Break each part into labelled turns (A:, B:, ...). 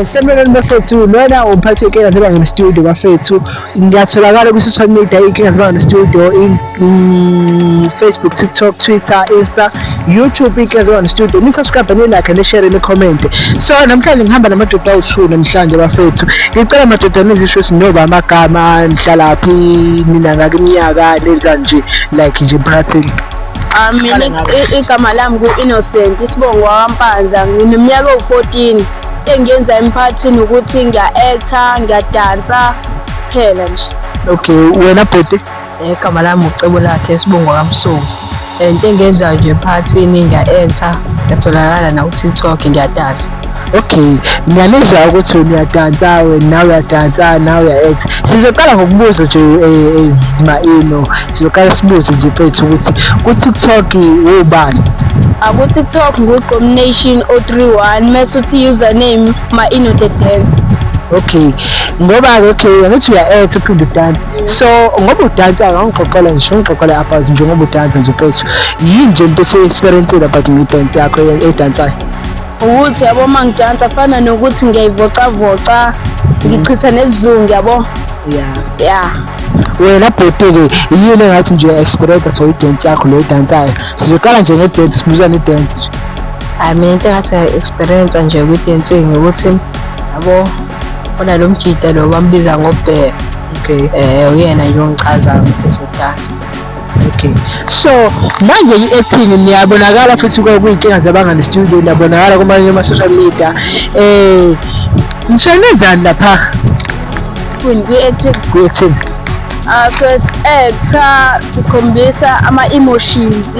A: Sanibonani bafethu, lona umphathi weNkinga Zabangani Studio bafethu. Ngiyatholakala kwi-social media Inkinga Zabangani Studio, Facebook, TikTok, Twitter, Insta, YouTube Inkinga Zabangani Studio. Ni-subscribe, ni-like, ni-share, ni-comment. So namhlanje ngihamba namadoda awu-2 namhlanje bafethu. Ngicela madoda nizisho ukuthi noba amagama, nihlalaphi, nina ngaki iminyaka, nenza nje like nje emphakathini.
B: Ah, mina igama lami ku-Innocent, isibongo wakwaMpanza, ngineminyaka ewu-14. Engiyenza emphakathini ukuthi ngiya-actor, ngiyadansa, kuphela nje.
A: Okay, wena bhuti?
C: Igama lami uCebo lakhe, isibongo kaMsomi. Into engiyenzayo nje emphakathini ngiya-actor, ngiyatholakala naku-TikTok, ngiyadansa.
A: Okay, ngiyanizwa ukuthi wena uyadansa, wena nawe uyadansa, nawe uya-act. Sizoqala ngokubuza nje ezima-ino, sizoqala sibuze nje mfethu ukuthi ku-TikTok ubani?
B: Aku-TikTok ngu-Domination 031, mese uthi username ma-Ino the Dance.
A: Okay, ngoba-ke okay, angithi uya-act uphinde udanse. So ngoba udansa angangixoxela nje, ungixoxele about nje ngoba udansa nje mfethu. Yini nje into osuyi-experience-ile about nge-dance yakho edansayo?
B: Ukuthi yabo uma ngidansa kufana nokuthi ngiyayivocavoca, ngichitha nesizungu yabo.
A: Yeah.
B: Yeah.
A: Wena bhuti-ke yini engathi nje uya-experience so i-dance yakho le oyidansayo? Sizoqala nje nge-dance, sibuza ne-dance nje.
C: Hhayi mina into engathi ngiya-experience nje kwi-dancing ukuthi yabo khona lo mjida lo bambiza ngoBheka.
A: Okay.
C: Uyena nje ongichazayo ukuthi sedansa.
A: Okay. So manje i-acting niyabonakala futhi kuyinkinga zabangani studio, niyabonakala kumanye ama-social media. Ngisho nenzani lapha
B: Kwini kwi-acting?
A: Kwi-acting?
B: Ah, so actor sikhombisa ama-emotions,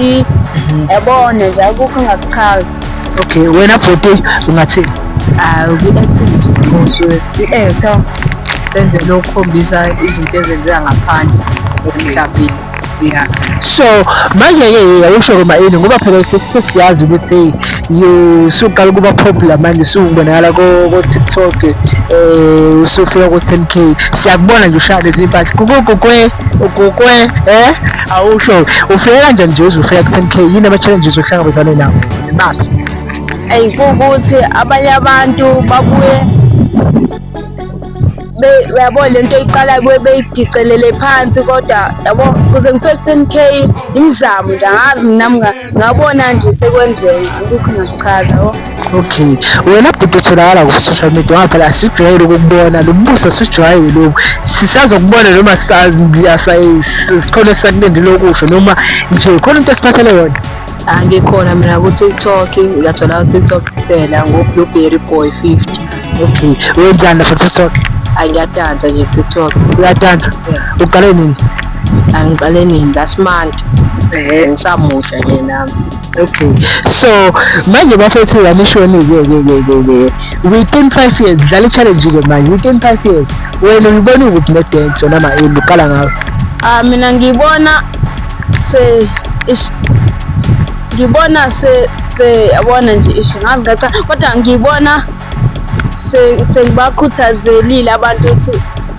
B: yabona nje akukho engakuchaza.
A: Okay, wena bhuti ungathini?
C: Ah, kwi-acting nje kusuke si-actor senzele ukukhombisa izinto ezenzeka ngaphandle emhlabeni.
A: Yeah. So manje-ke awusho ma ini ngoba phela sesiyazi ukuthi you usuqala ukuba popular manje, usubonakala ko-TikTok, usufika ku-10K, siyakubona nje ushaya lezi mpahla kukukwe ukukwe. Awusho ufike kanjani nje uze ufika ku-10K? Yini ama-challenges ohlangabezane nawo, imaphi?
B: Eyi, kuwukuthi abanye abantu babuye uyabo lento oyiqalayo buye beyidicelele phansi, kodwa yabo kuze ngifike ku-10K imizamo nje angazi nami ngabona nje sekwenzeka, akukho engakuchaza yabo.
A: Okay, wena bhuti utholakala ku-social media ngoba phela asijwayele ukukubona lo mbuso, asijwayele lokhu, sisazokubona noma sikhona esisakulindele okusho noma nje khona into esiphathele yona?
C: Angikhona mina ku-TikTok, ngiyatholakala ku-TikTok kuphela ngo-Blueberry Boy 50.
A: Okay, wenzani lapha ku-TikTok?
C: Angiyadansa nje ku-TikTok.
A: Uyadansa? Uqale nini?
C: Angiqale nini? Last month. Ngisamusha nje nami.
A: Okay, so manje bafethu anishoni-ke ke ke ke ke within 5 years, dlala i-challenge-ke manje, within 5 years wena uyibona ukuphi ne-dance wena ma-ini uqala ngawe?
B: Ah, mina ngibona se ish ngibona se se yabona nje ish ngazi ngacha, kodwa ngibona se sengibakhuthazelile abantu ukuthi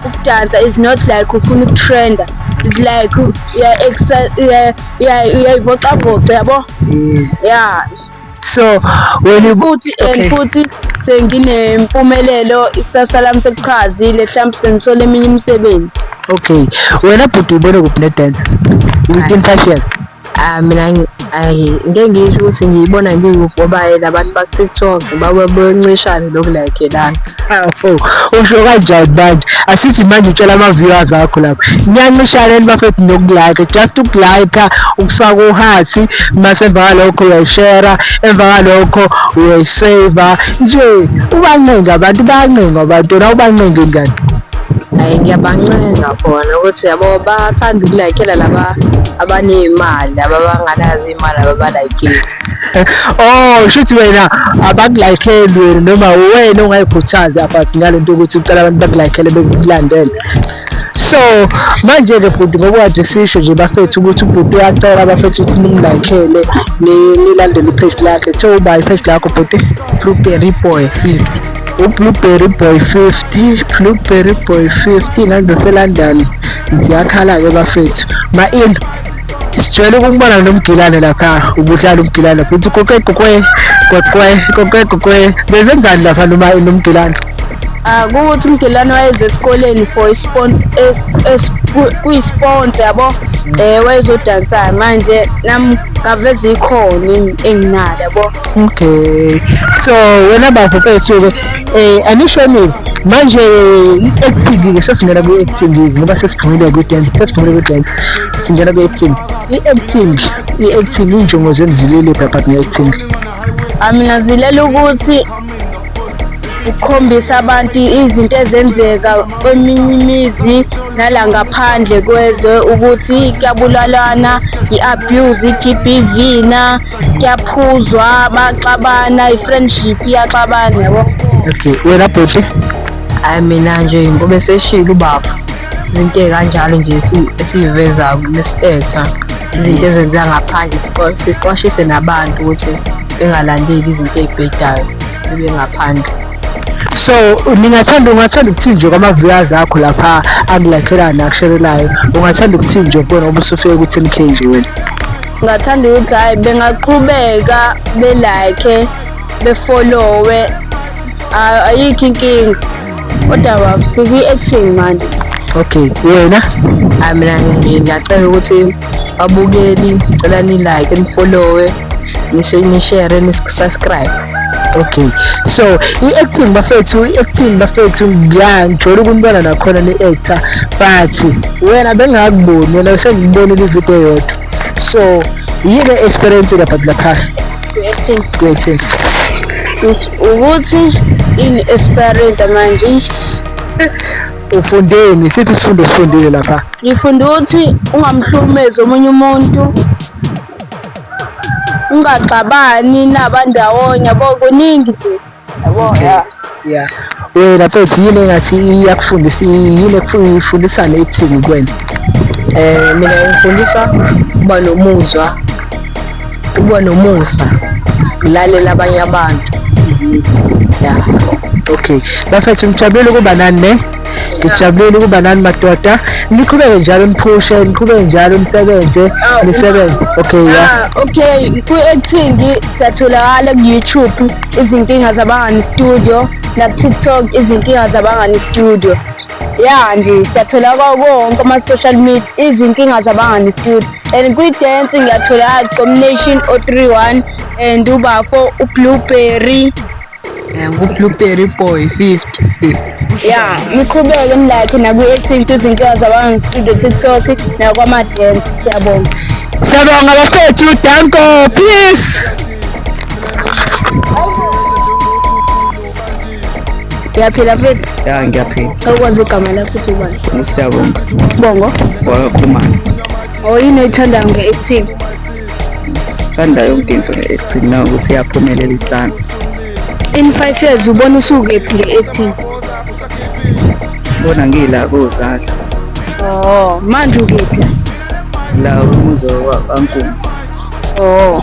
B: ukudansa is not like ufuna ukutrenda, it's like uyayivocavoca yabo. Yeah.
A: So wena
B: futhi and futhi senginempumelelo, ikusasa lami sekuchazile, mhlawumbe sengithola eminye imisebenzi.
A: Okay, wena bhuti uyibona kuphi ne-dance within 5 years?
C: Ah, mina ayi ngeke ngisho ukuthi ngiyibona ngikuphi ngoba yena abantu baku-TikTok babe bencishane lokulayikhelana.
A: Afo, usho kanjani manje? Asithi manje utshela ama-viewers akho lapha niyancishana bafethu nokulike, just ukulike, ukufaka u-heart, mase emva kalokho uyayishare, emva kalokho uyayisave nje, ubancenga abantu, bayancenga abantu, wena ubancenge njani?
C: Hhayi, ngiyabancenga khona ukuthi yabo bathanda ukulaykhela laba abaney'mali, laba abanganazo iy'mali ababalaykheli.
A: Oh, shuthi wena abakulaykheli wena noma wena ongayikhuthazi about ngale nto ukuthi ucela abantu bakulaykhele, bekulandele. So manje-ke bhuti, ngoba kade sisho nje bafethu ukuthi ubhuti uyacela bafethu ukuthi nimlaykhele, nilandele i-page lakhe. Kuthiwa uba i-page lakho bhuti?
C: Blueberry Boy 50.
A: U-Blueberry Boy 50, Blueberry Boy 50. Ingane zaseLondon ziyakhala-ke bafethu. Ma-in sijwayele ukukubona nomgilane lapha, ubudlala umgilane lapha, uthi kokwe kokwe kokwe kokwe kokwe, bezenzani lapha noma nomgilane?
B: Ah, kuwukuthi uMgilane wayeze esikoleni for kuyi-sponsor yabo, wayezodansa manje nami ngaveza ikhono enginalo yabo.
A: Okay, so wena bafo mfethu-ke anishonile manje i-acting-ke, sesingena kwi-acting-ke ngoba sesiphumile kwi-dance, sesiphumile kwi-dance singena kwi-acting. I-acting, i-acting iy'njongo zenu zileliphi apha nge-acting?
B: Ah, mina zilela ukuthi ukukhombisa abantu izinto ezenzeka kweminye imizi nala ngaphandle kwezwe ukuthi kuyabulalana, i-abuse, i-G_B_V na, kuyaphuzwa, baxabana, i-friendship iyaxabana yabo.
A: Okay, wena bhuti?
C: Hhayi mina nje ngoba eseshilo ubaba, izinto ey'kanjalo nje esiy'vezayo mesi-act-a, izinto ezenzeka ngaphandle siqwashise nabantu ukuthi bengalandeli izinto ey'bhedayo bebe ngaphandle.
A: So ningathanda, ungathanda ukuthini nje kwama-viewers akho lapha akulakhelayo nakusherelayo, ungathanda ukuthini nje kubona ngoba usufike ku-10 K nje wena?
B: Ngingathanda ukuthi hhayi bengaqhubeka be-like, befollowe, ayikho inkinga. Kodwa baba sikwi-acting manje.
A: Okay, wena?
C: Hhayi mina ngiyacela ukuthi babukeli, ngicela ni-like, nifollowe, nishere, ni-subscribe.
A: Okay, so i-acting bafethu, i-acting bafethu, ngiyangijwayele ukunibona nakhona ni-actor, but wena bengingakuboni, wena sengikubonile ividiyo eyodwa. So yini experience lapha lapha
B: Kwi-acting.
A: Kwi-acting?
B: Ukuthi ini experience manje, ish.
A: Ufundeni? Siphi isifundo osifundile lapha?
B: Ngifunda ukuthi ungamhlukumezi omunye umuntu, ungaxabani nabandawonye yabo, kuningi nje yabo, ya.
A: Yeah. Wena mfethu, yini engathi iyakufundisa, yini ekufundisana ekuthini kuwena?
C: Mina ngifundisa ukuba nomuzwa, ukuba nomusa, ulalela abanye abantu. Ya.
A: Okay. Bafethu, ngijabulile ukuba nani ne. Ngijabulile ukuba nani madoda. Niqhubeke njalo niphushe, niqhubeke njalo nisebenze, nisebenze. Okay, yeah.
B: Ah, okay, kwi-acting siyatholakala ku-YouTube izinkinga zabangani studio, naku-TikTok izinkinga zabangani studio. Ya nje siyatholakala konke ama-social media izinkinga zabangani studio. And kwi-dance ngiyatholakala Domination 031 and ubafo uBlueberry.
C: Ngu-Blueberry Boy 50.
B: Ya, niqhubeke nilike nakwi-acting izinkinga zabangani studio, TikTok nakwama-dance. Siyabonga.
A: Siyabonga bafethu, danko, peace.
B: Uyaphila mfethu?
D: Ya, ngiyaphila.
B: Awukwazi igama lakho ukuthi ubani?
D: Usiyabonga.
B: Sibongo.
D: Wakakhumalo.
B: Oh, yini oyithandayo nge-acting?
D: Thanda yonke into nge-acting na ukuthi iyaphumelelisana.
B: In 5 years ubona usukephi nge-acting?
D: Bona ngila kozalo.
B: Oh, manje ukephi?
D: La umuzi wankunzi.
B: Oh.